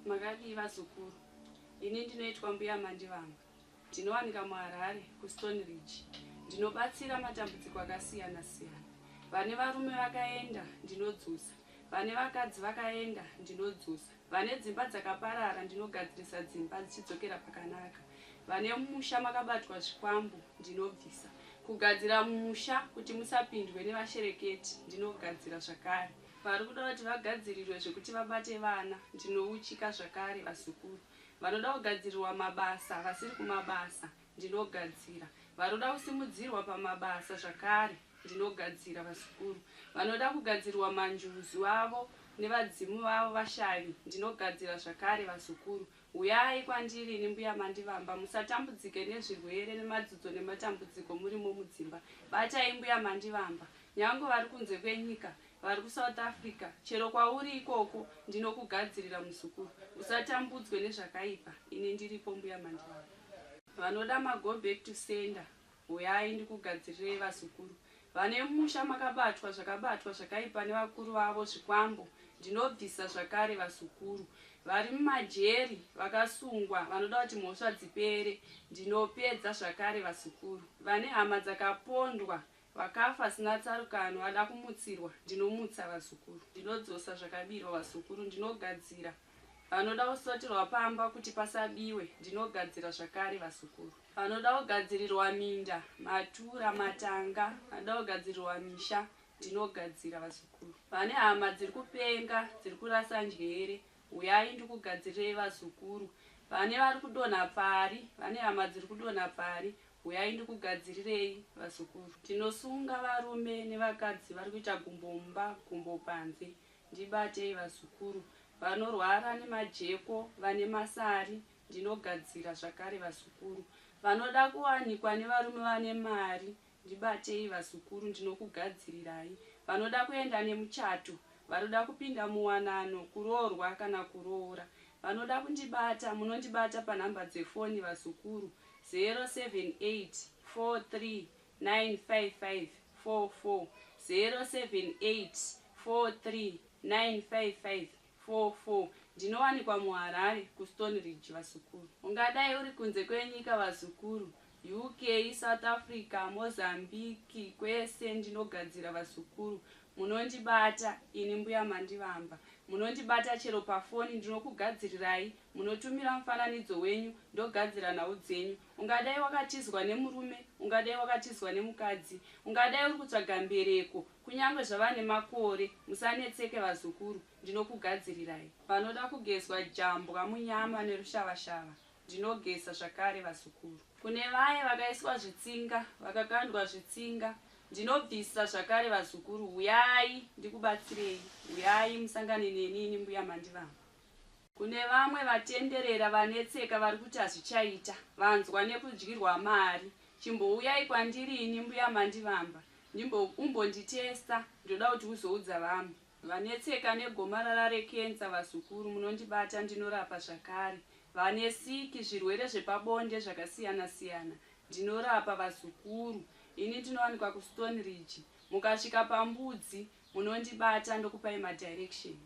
Makadii vazukuru? Ini ndinoitwa Mbuya Mandivamba. Ndinowanika muHarare kuStone Ridge. Ndinobatsira matambudziko akasiyana siyana. Vane varume vakaenda ndinodzosa. Vane vakadzi vakaenda ndinodzosa. Vane dzimba dzakaparara ndinogadzirisa dzimba dzichidzokera pakanaka. Vane musha makabatwa zvikwambo ndinobvisa. Kugadzira musha kuti musapindwe nevashereketi ndinogadzira zvakare. Vari kuda kuti vagadzirirwe zvekuti vabate vana ndinouchika zvakare vazukuru. Vanoda kugadzirirwa mabasa vasiri kumabasa ndinogadzira. Vanoda kusimudzirwa pamabasa zvakare ndinogadzira vazukuru. Vanoda kugadzirirwa manjuzu avo nevadzimu vavo vashavi ndinogadzira zvakare vazukuru. Huyai kwandiri ini Mbuya Mandivamba musatambudzike nezvirwere nemadzudzo nematambudziko murimo mudzimba. Batai Mbuya Mandivamba nyange vari kunze kwenyika vari kuSouth Africa chero kwauri ikoko ndinokugadzirira muzukuru. Usatambudzwe nezvakaipa ini ndiripo Mbuya Mandivamba. Vanoda mago back to sender huyai ndikugadzirirei vazukuru. Vane musha makabatwa zvakabatwa zvakaipa nevakuru vavo zvikwambo ndinobvisa zvakare vazukuru. Vari mumajeri vakasungwa vanoda kuti mhosva dzipere ndinopedza zvakare vazukuru. Vane hama dzakapondwa vakafa zvisina tsarukano vada kumutsirwa ndinomutsa vazukuru. Ndinodzosa zvakabirwa vazukuru ndinogadzira vanoda kusoterwa pamba kuti pasabiwe ndinogadzira zvakare vazukuru. Vanoda kugadzirirwa minda, matura, matanga, vanoda kugadzirirwa misha ndinogadzira vazukuru. Vane hama dziri kupenga dziri kurasa njere huyai ndikugadzirirei vazukuru. Vane vari kudonha pfari vane hama dziri kudonha pfari huyai ndikugadzirirei vazukuru. Ndinosunga varume nevakadzi vari kuita gumbo mumba gumbo panze ndibatei vazukuru. Vanorwara nemajeko vane masari ndinogadzira zvakare vazukuru. Vanoda kuwanikwa nevarume vane mari ndibatei vazukuru ndinokugadzirirai. Vanoda kuenda nemuchato vanoda kupinda muwanano kuroorwa kana kuroora. Vanoda kundibata munondibata panhamba dzefoni vazukuru 078 43 955 44 078 43 955 44. Ndinowanikwa muHarare kuStone Ridge vazukuru. Ungadai uri kunze kwenyika vazukuru UK, South Africa, Mozambique kwese ndinogadzira vazukuru. Munondibata ini Mbuya Mandivamba. Munondibata chero pafoni ndinokugadzirirai. Munotumira mufananidzo wenyu ndogadzira nhau dzenyu. Ungadai wakatizwa nemurume, ungadai wakatizwa nemukadzi, ungadai uri kutsvaga mbereko kunyange zvava nemakore musanetseke vazukuru ndinokugadzirirai. Vanoda kugezwa jambwa munyama nerushavashava ndinogeza zvakare vazukuru. Kune vaye vakaiswa zvitsinga vakakandwa zvitsinga ndinobvisa zvakare vazukuru huyai ndikubatsirei huyai musangane neni ini Mbuya Mandivamba. Kune vamwe vatenderera vanetseka vari kuti hazvichaita vanzwa nekudyirwa mari chimbouyai kwandiri ini Mbuya Mandivamba umbonditesta ndoda kuti uzoudza vamwe. Vanetseka negomarara rekenza vazukuru munondibata ndinorapa zvakare. Vane siki, zvirwere zvepabonde zvakasiyana siyana ndinorapa vazukuru. Ini ndinowanikwa kuStone Ridge. Mukasvika paMbudzi munondibata ndokupai madirection.